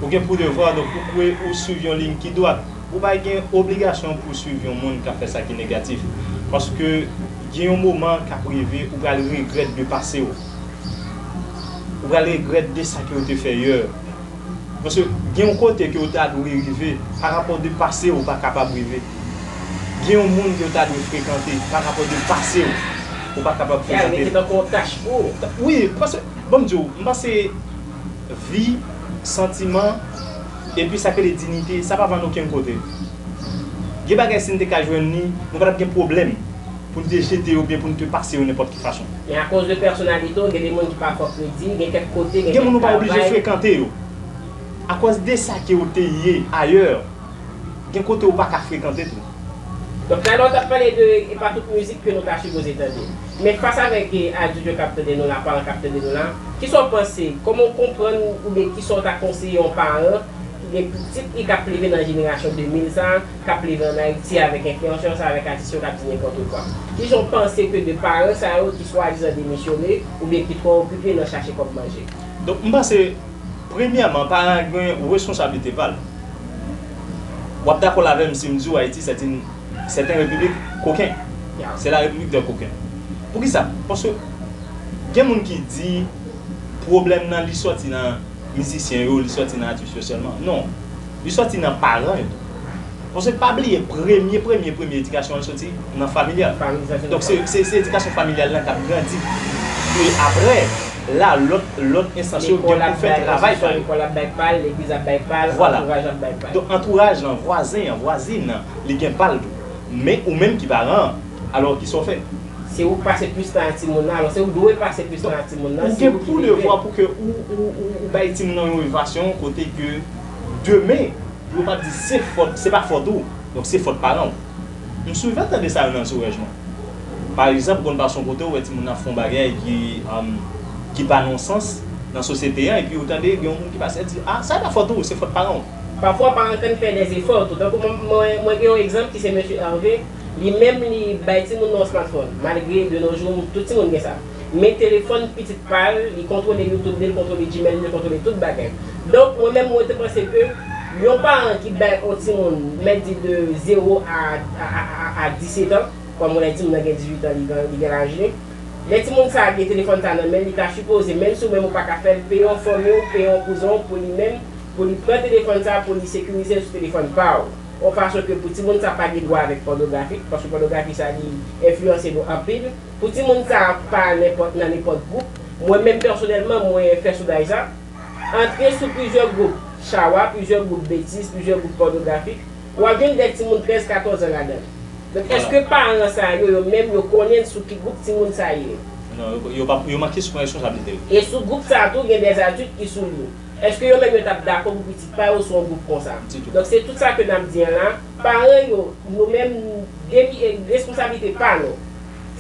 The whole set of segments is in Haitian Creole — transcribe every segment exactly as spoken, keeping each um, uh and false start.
Ou gen pou devwa, donk, ou kwè ou swiv yon liy ki dwat. Ou pa gen obligasyon pou w swiv yon moun k ap fè sa ki negatif. Paske gen yon moman k ap rive, ou pral regrèt de pase w. Ou pral regrèt de sa ke w te fè yè. Paske gen yon kote ke w ta dwe rive, pa rapò de pase w pa kapab rive. Gen yon moun ke w ta dwe frekante, pa rapò de pase w, ou pa kapab frekante. Wi, paske, bon, m di w, m panse vi, santiman, epi sa k rele diyite, sa pa vann okenn kote. Gen bagay, si n te ka jwenn li, nou pa t ap gen pwoblèm pou n te jete yo oubyen pou n te pase yo nenpòt ki fason. Men akoz de pèsonalite w, gen de moun ki pa fè w kredi, gen kèk kote, gen kèk travay. Gen moun ou pa oblije frekante yo. Akòz de sa ke w te ye ayè, gen kote ou pa ka frekante tou. Donk, talè w t ap pale de, e pa tout mizik ke nou ta sipoze tande. Men fas avèk, e, adilt yo k ap tande nou la, paran k ap tande nou la, kisa w panse, kòman w konprann oubyen kisa w ta konseye yon paran ki gen pitit li k ap leve nan jenerasyon de mil sa, k ap leve ann Ayiti avèk enfliyansè sa, avèk atis yo k ap di nenpòt kwa? Kijan w panse ke de paran sa yo ki swadizan demisyone oubyen ki twò okipe nan chache kòb manje? Donk, m panse, premyèman, paran an gen responsablite pa l. W ap dakò avè m si m di w Ayiti, c'est une, c'est une république coquin. C'est la république des coquins. Poukisa? Paske gen moun ki di pwoblèm nan li sòti nan mizisyen yo, li sòti nan atis yo sèlman. Non. Li sòti nan paran yo. Paske pa bliye, premye, premye, premye edikasyon an sòti nan familyal. Donk, se, se, se edikasyon familyal lan k ap grandi. E apre, la, lòt, lòt enstans yo gen pou fè travay pa yo. Lekòl ap bay pa l, legliz ap bay pa l, antouraj ap bay pa l. Donk, antouraj lan, vwazen an, vwazin nan, li gen pa l tou. Men ou menm ki paran an, alò kisa w fè? Se ou k pase plis tan ak timoun nan, alò se ou k dwe pase plis tan ak timoun nan, se ou ki dwe. Ou gen pou devwa pou ke ou, ou, ou, ou bay timoun nan yon edikasyon kote ke demen, pou yo pa di se fòt, se pa fòt ou, donk se fòt paran w. M souvan tande sa yo nan antouraj mwen. Pa egzanp, ou konn pase yon kote, ou wè timoun nan fè yon bagay ki, um, ki pa nan sans nan sosyete an, epi ou tande gen yon moun ki pase di, "Ah, sa e pa fòt ou, se fòt paran w." Pafwa, paran konn fè dèzefò tou. Tankou mwen, mwen, mwen gen yon egzanp ki se mesye Hervé. Li menm, li bay timoun nan yon smartphone. Malgre, de nos jours, tout timoun gen sa. Men telefòn pitit pa l, li kontwole YouTube li, li kontwole Gmail li, li kontwole tout bagay. Donk, mwen menm, mwen te panse ke yon paran ki bay yon timoun, mèt di de zewo a, a, a, a, a disèt an, kòm ou wè timoun nan gen dizuit an, li gen, li gen laj li. Lè timoun sa a gen telefòn sa nan men l, li ta sipoze, menm si ou menm ou pa ka fè l, peye yon fanmi w, peye yon kouzen w pou li menm, pou li pran telefòn sa a, pou li sekirize l sou telefòn pa w. Yon fason ke pou timoun sa pa gen dwa avèk pònografi, paske pònografi sa li enfliyanse nou anpil. Pou timoun sa pa nenpòt, nan nenpòt gwoup. Mwen menm pèsonèlman, mwen fè sondaj sa. Antre sou plizyè gwoup chawa, plizyè gwoup betiz, plizyè gwoup pònografik, w ap jwenn de timoun trèz, katòz an ladan l. Donk, èske paran sa yo, yo menm, yo konnen sou ki gwoup timoun sa ye? Non, yo, yo pa, yo manke sou pran responsablite yo. E sou gwoup sa a tou, gen de adilt ki sou li. Èske yo menm yo t ap dakò pou pitit pa yo sou yon gwoup konsa? Ditou. Donk, se tout sa ke n ap di an la. Paran yo, nou menm, demi-, e, responsablite pa nou.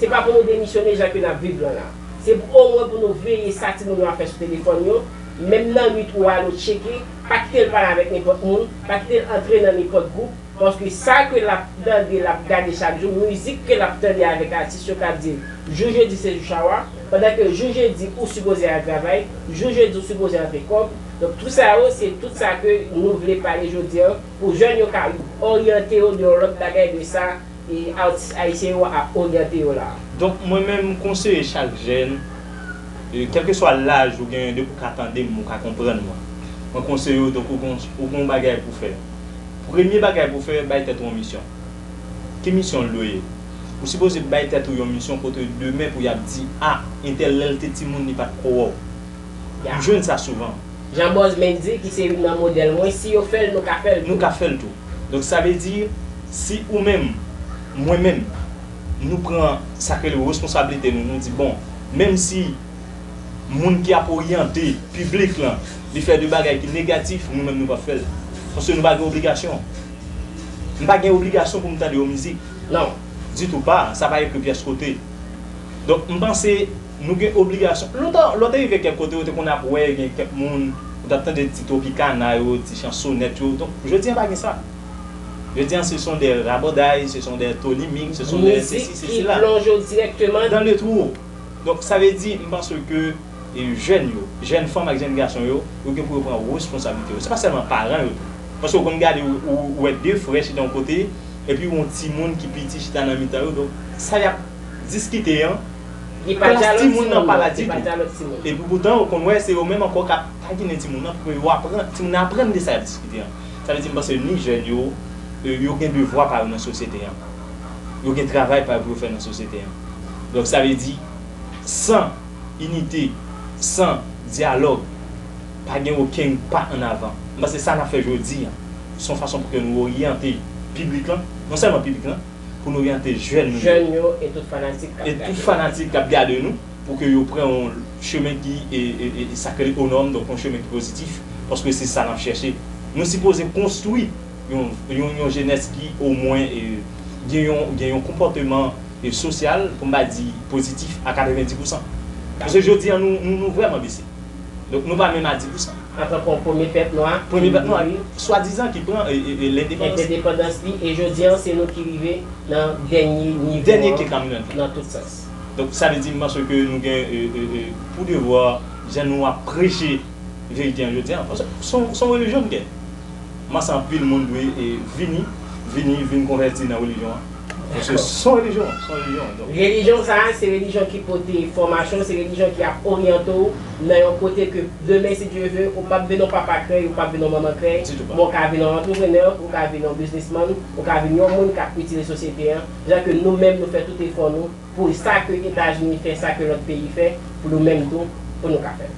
Se pa pou nou demisyone jan ke n ap viv lan la. Se pou omwen pou nou veye sa timoun yo ap fè sou telefòn yo, menm nan nuit ou ale w tcheke, pa kite l pale avèk nenpòt moun, pa kite l antre nan nenpòt gwoup, paske sa ke l ap tande, l ap gade chak jou, mizik ke l ap tande avèk atis yo k ap di l, jou jedi se jou chawa, pandan ke jou jedi ou sipoze al travay, jou jedi ou sipoze antre kòb. Donk, tout sa yo, se tout sa ke nou vle pale jodi a, pou jèn yo ka oryante yo de yon lòt bagay de sa e atis ayisyen yo ap oryante yo la. Donk, mwen menm, m konseye chak jèn, e, kèlkeswa laj ou genyen, depi w ka tande m, ou ka konprann mwen. Mwen konseye w, donk, ou gon, ou gon bagay pou fè. Premye bagay pou fè, bay tèt ou yon misyon. Ki misyon l dwe ye? Ou sipoze bay tèt ou yon misyon kote demen pou y ap di, "A, entèl lè l te timoun, li pa t ko wè w." M jwenn sa souvan. Jan Bòzmen di, ki se youn nan modèl mwen, si yo fè l, nou ka fè l tou. Nou ka fè l tou. Donk, sa vle di, si ou menm, mwen menm, nou pran sa k rele responsablite nou, nou di, bon, menm si moun ki ap oryante piblik lan, li fè de bagay ki negatif, nou menm nou p ap fè l. Paske nou pa gen obligasyon. M pa gen obligasyon pou m tande yon mizik. Non. Ditou pa, sa pa ekri pyès kote. Donk, m panse nou gen obligasyon. Lontan, lè w te rive kèk kote, ou te konn ap wè gen kèk moun, ou t ap tande ti Tropicana yo, ti chansonèt yo. Donk, jodi a pa gen sa. Jodi a, ce sont des raboday, ce sont des Tony Mix, ce sont des ceci, ceci, cela. Mizik ki plonje w dirèkteman dans le trou. Donk, sa vle di, m panse ke e jèn yo, jèn fanm ak jèn gason yo, yo gen pou yo pran responsablite yo. Se pa sèlman paran yo tou. Paske w konn gade, ou, ou, ou wè de frè chita yon kote, epi yon timoun ki piti chita nan mitan yo. Donk, sa y ap diskite an, plas timoun nan pa la ditou. Epi poutan, ou konn wè, se yo menm ankò k ap taginen timoun nan pou ke yo aprann, timoun nan aprann de sa y ap diskite an. Sa vle di, m panse ni jèn yo, e, yo gen devwa pa yo nan sosyete an. Yo gen travay pa yo pou yo fè nan sosyete an. Donk, sa vle di, san inite, san dyalòg, pa gen okenn pa an avan. M panse sa n ap fè jodi an, se yon fason pou ke nou oryante piblik lan, non sèlman piblik lan, pou nou oryante jèn nou yo. Jèn yo e tout fanatik k ap gade nou. E tout fanatik k ap gade nou, pou ke yo pran yon chemen ki, e, e, e, sa k rele o nòm, donk yon chemen ki pozitif, paske se sa n ap chèche. Nou sipoze konstwi yon, yon, yon jenès ki omwen, e, gen yon, gen yon konpòteman, e, sosyal, pou m pa di pozitif, a katrevenndis pousan. Paske jodi an, nou, nou, nou vrèman bese. Donk, nou pa menm a dis pousan. Antanke yon premye pèp nwa, premye pèp nwa, wi, swadizan ki pran, e, e, e, lendepandans. Endepandans li, e jodi an, se nou ki rive nan dènye nivo an, dènye ke kamyonèt la, nan tout sans. Donk, sa vle di, m panse ke nou gen, e, e, e, pou devwa, jan nou ap preche verite an jodi an. Paske se yon, se yon relijyon nou gen. M panse anpil moun dwe, e, vini, vini, vin konvèti nan relijyon an. Paske se yon relijyon, se yon relijyon. Donk, relijyon sa a, se relijyon ki pote fòmasyon, se relijyon ki ap oryante w nan yon kote ke demen, si Dye ve, ou p ap vin yon papa krèy, ou p ap vin yon manman krèy, men w ka vin yon antreprenè, ou ka vin yon biznismann, ou ka vin yon moun k ap itilize sosyete an, jan ke nou menm nou fè tout efò nou pou sa ke Etazini fè, sa ke lòt peyi fè, pou nou menm tou, pou nou ka fè.